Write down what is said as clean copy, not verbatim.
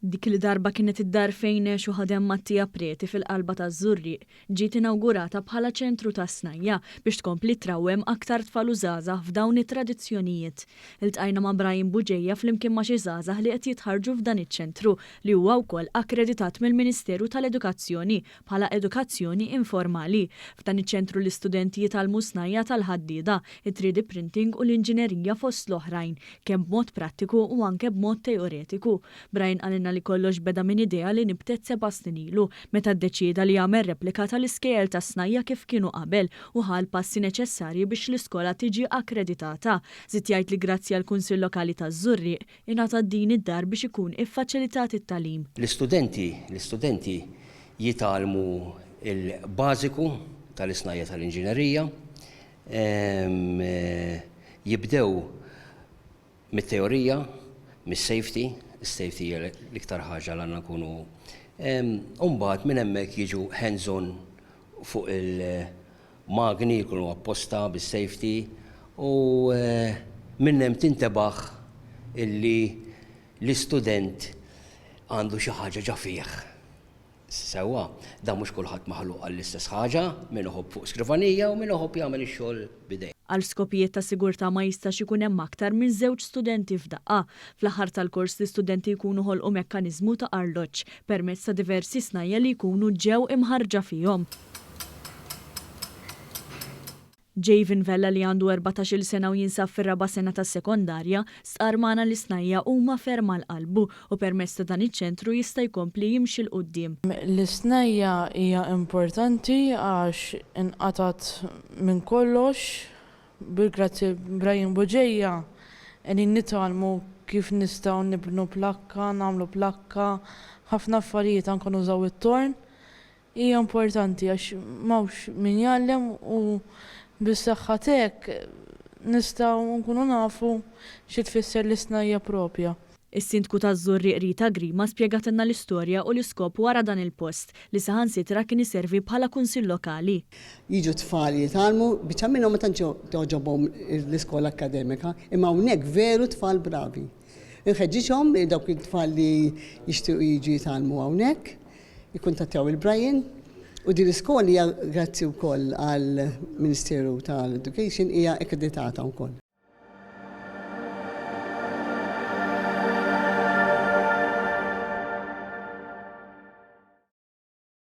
Dik li darba kienet id-dar fejn għex u ħadem Mattia Preti fil-qalba taż-Żurrieq ġiet inawgurata bħala ċentru tas-snajja' biex tkompli trawwem aktar tfal u żgħażagħ f'dawn it-tradizzjonijiet. Iltqajna ma' Brian Bugeja flimkien ma' xi żgħażagħ li qed jitħarrġu f'dan iċ-ċentru li huwa wkoll akkreditat mill-Ministeru tal-Edukazzjoni bħala edukazzjoni informali. F'dan iċ-ċentru l-istudenti jitgħallmu snajja' tal-ħaddieda, it-3D printing u l-inġinerija fost l-oħrajn, kemm b'mod prattiku u anke b'mod teoretiku. Brian qalilna li kollox beda minn idea li nibtet seba' snin ilu, meta ddeċieda li jagħmel replika tal-iskejjel tas-snajja' kif kienu qabel u ħa l-passi neċessarji biex l-iskola tiġi akkreditata. Żied jgħid li grazzi għall-Kunsill Lokali taż-Żurrieq, ingħatat din id-dar biex ikun iffaċilitat it-tagħlim. L-istudenti l-istudenti jitgħallmu l-bażiku tal-isnajja' tal-inġinerija. Jibdew mit-teorija, mis-safety, is-safety hija l-iktar ħaġa li għandna nkunu u mbagħad minn hemmhekk jiġu hands-on fuq il-magni jkunu apposta bis-safety u minn hemm tintebaħ illi l-istudent għandu xi ħaġa ġa fih. Sewwa, dan mhux kulħadd maħluq għall-istess ħaġa, min iħobb fuq skrivanija u min iħobb jagħmel ix-xogħol b'idejh. Għal skopijiet ta' sigurtà ma jistax ikun hemm aktar minn żewġ studenti f'daqqa. Fl-aħħar tal-kors l-istudenti jkunu ħolqu mekkaniżmu ta' arloġġ permezz ta' diversi snajja' li jkunu ġew imħarrġa fihom. Javen Vella li għandu 14-il sena u jinsab fir-raba' sena tas-sekondarja, stqarr magħna li s-snajja' huma ferm għal qalbu u permezz ta' dan iċ-ċentru jista' jkompli jimxi 'l quddiem. L-isnajja' hija importanti għax inqatgħet minn kollox, bil-grazzi Brian Bugeja qegħdin nitgħallmu kif nistgħu nibnu plakka, nagħmlu plakka, ħafna affarijiet anke nużaw it-torn. Hija importanti għax m'hawnx min jgħallem u bis-saħħa t'hekk nistgħu nkunu nafu xi tfisser l-isnajja' propja. Is-Sindku taż-Żurrieq Rita Grima spjegatilna l-istorja u l-iskop wara dan il-post, li saħansitra kien iservi bħala kunsill lokali. Jiġu tfal jitgħallmu, biċċa minnhom ma tantx togħġobhom l-iskola akkademika, imma hawnhekk veru tfal bravi. Inħeġġiġhom dawk it-tfal li jixtiequ jiġu jitgħallmu hawnhekk Ikkuntattjaw lil Brian u din l-iskola hija grazzi wkoll għall-Ministeru tal-Education hija akkreditata wkoll.